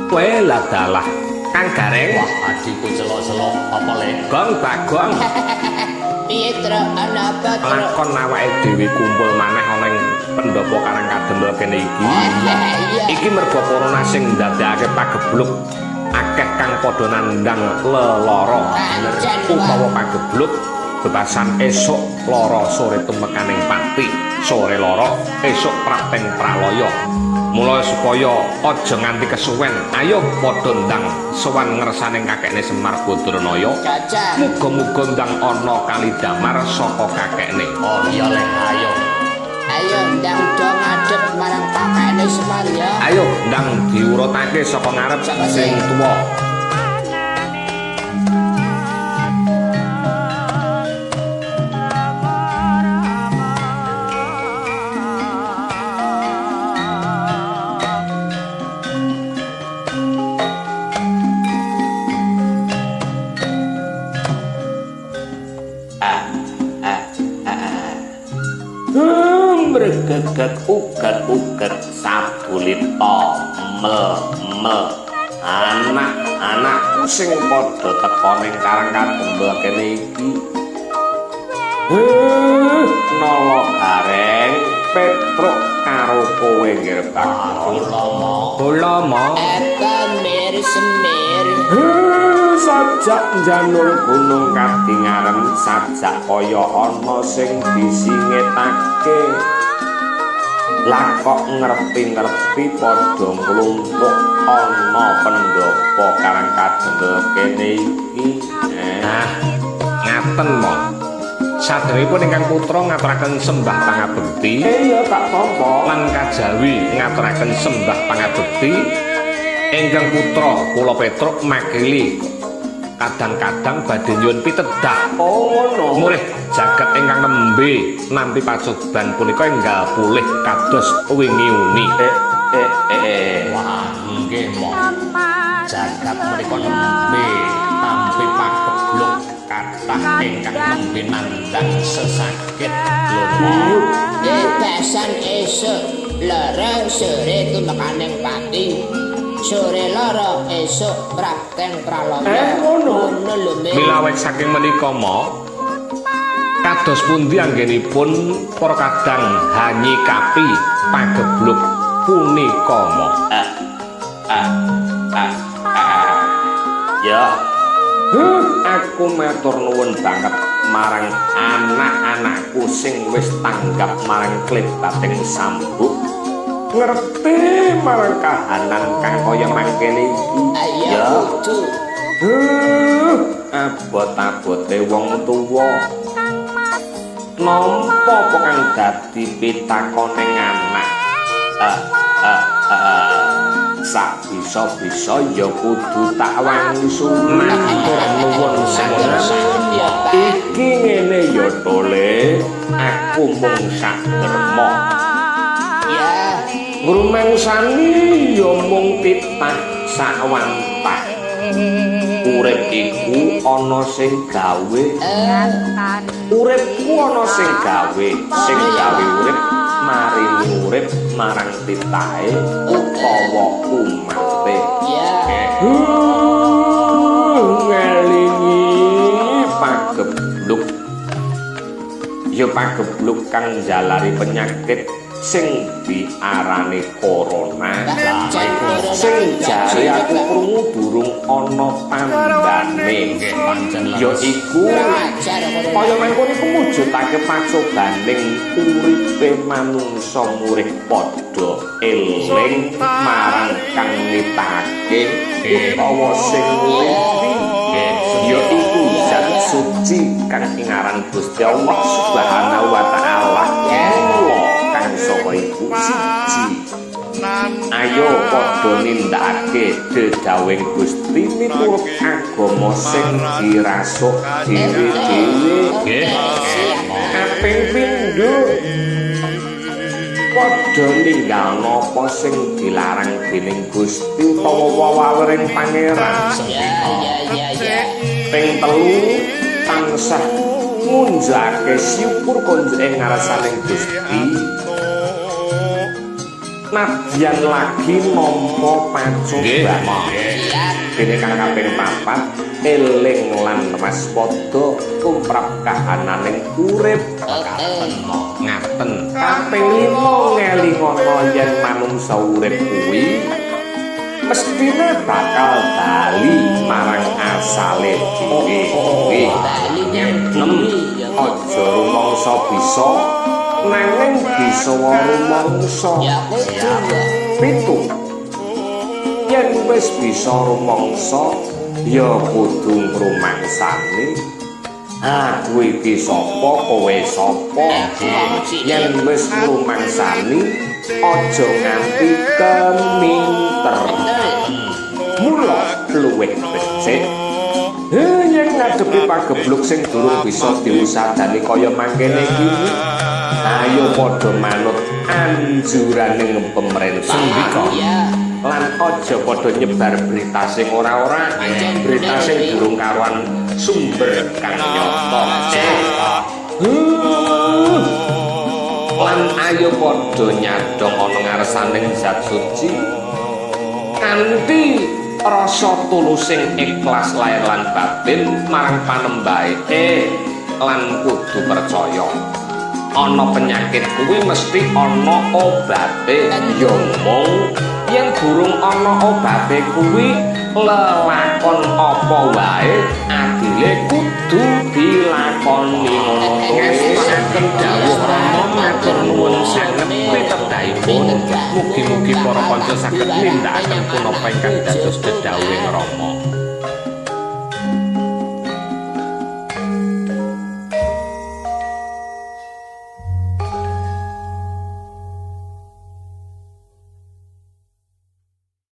Kowe ladalah Kang Gareng. Wah, adikku celok-celok apa le? Gong Bagong. Piye, Tru? Ana apa, Tru? Lakon awake dhewe kumpul maneh ana ing pendopo Karang Kadempel kene iki. Iya. Iki mergo corona sing ndadekake pagebluk akeh kang padha nandhang lelara utawa pagebluk bebasan esuk lara sore tumekaning pati, sore lara esuk prapteng pralaya. Mula supaya aja nganti kesuwen, ayo padha ndang sowan ngersaning kakekne Semar Badranaya. Cocok. Muga-muga ndang ana kalidamar saka kakekne. Oh iya le, ayo. Ayo ndang do ngadep marang kakekne Semar ya. Ayo ndang diurutake saka ngarep sing tuwa. Mregegeg uget-uget sabulita mel-mel. Anak-anakku sing padha teka ning Karang Kadempel kene iki. Nala Gareng, Petruk karo kowe nggih Bagong. Kula mo. Apa mir semir? Sajak njanur gunung kadingaren sajak kaya ana sing disingetake. Lah kok ngerti-ngerti padha nglumpuk ana pendopo Karang Kadempel kene iki. Nah, ngaten mo. Saderengipun ingkang putra ngaturaken sembah pangabekti. Iya tak tampa. Lan kajawi ngaturaken sembah pangabekti ingkang putra kula Petruk makili kadang-kadang badhe nyuwun pitedah. Oh ngono. Murih jagat ingkang nembe nampi pacoban punika enggal pulih kados wingi-uni. Wah, nggih mo. Jagat menika nembe tampi pagebluk kathah ingkang nembe nandhang sesakit lho. Bebasan esuk lara sore tumekaning pati. Sore lara esuk prapteng pralaya. Ngono. Ngono lho Mir. Milawet saking menika mo kados pundi anggenipun para kadang hanyikapi pagebluk punika mo. Ya. Aku matur nuwun banget marang anak-anakku sing wis tanggap marang klebating sambuk. Ngerti marang kahanan kang kaya mangkene iki. Ayo kudu. Abot-abote wong tuwa. Nampa apa kang dadi pitakoning anak? Sak bisa-bisa ya kudu tak wangsul. Matur nuwun semono. Ya Pak. Iki ngene ya Tole, aku mung sak derma. Ya. Ngrumangsani ya mung titah sawantah. Urip iku ana sing gawe. Uripku ana sing gawe, sing gawe urip maringi urip marang titahe utawa umate. Ya. Ngelingi pagebluk. Ya pagebluk kang njalari penyakit sing diarani corona. Sing jare aku krungu durung ana tandane. Nggih pancen Ya iku kaya mangkono iku mujudake pacobaning uripe manungsa murih padha eling marang kang nitahake utawa sing nguripi. Ya iku zat suci kang ingaran Gusti Allah Subhanahu wa taala. Mula kang saka iku siji. Ayo padha nindakake dedhawuhing Gusti miturut agama sing dirasuk dhewe-dhewe. Nggih. Kaping pindho padha ninggalno apa sing dilarang dening Gusti utawa wawering Pangeran. Ya ya ya ya. Ping telu tansah ngunjake syukur konjuk ing ngarsaning Gusti. Nadyan lagi nampa Nggih, pacoban. Mo. Siap. Dene kang kaping papat, eling lan waspada tumrap kahananing urip. Oke. Ngaten. Kaping lima, ngelingono yen manungsa urip kuwi mestine bakal bali marang asale dhewe. Kuwi. Bali nyang Nem, dhewe ya. aja rumangsa bisa nanging bisa rumangsa. Ya kudu ya. 7, yen wis bisa rumangsa ya kudu ngrumangsani aku iki sapa, kowe sapa. Yen wis ngrumangsani aja nganti keminter. Mula luwih becik yen ngadepi pagebluk sing durung bisa diusadani kaya mangkene iki, ayo padha manut anjuraning pemerintah. Sendika. Ya. Lan aja padha nyebar berita sing ora-ora, berita sing durung karuan sumber kang nyata. Lan ayo padha nyadong ana ngarsaning zat suci kanthi rasa tulusing ikhlas lahir lan batin marang panembahe, lan kudu percaya ana penyakit kuwi mesti ana obate. Ya mung yen durung ana obate kuwi lelakon apa wae adile kudu dilakoni ngono. Ngestokaken dawuh Rama, matur nuwun sanget pitedhahipun. Mugi-mugi para kanca saged nindakaken punapa ingkang dados dedhawuhing Rama.